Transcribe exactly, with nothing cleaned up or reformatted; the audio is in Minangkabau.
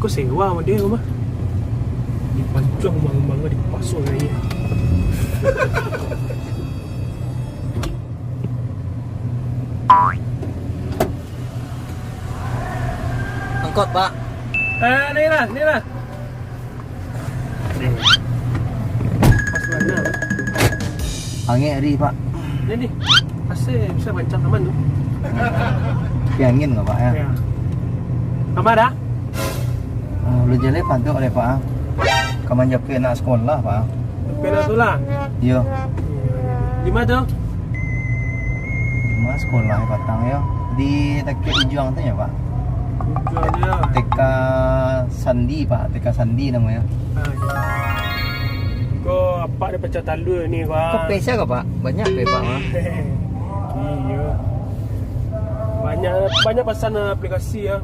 Ko sewa samo dia rumah. Dipancuang umang-umang, dipasuang aia. Angkot, Pak. Eh, ni lah, ni lah. Pas bana. Angek hari, Pak. Ni, ni. Pasal bisa mancang aman tu. Tapi angin nggak, Pak, ya? Ya. Aman dah? Oh, lu jaleh padok deh, Pak. Ka manjapuik anak sekolah, Pak. Japuik anak sekolah? Iyo. Di mana tu? Di mana sekolah, Patang, yo? Di Takik Ujuang tu, ya, Pak? Ujuang tu, ya. T K Sandi, Pak. T K Sandi namonyo. Ah, iyo. Ko apak dah pacah talua ni, Pak. Ko pesa ko, Pak? Banyak pe, Pak, mah? Iyo. Banyak, banyak pasan aplikasi, ya.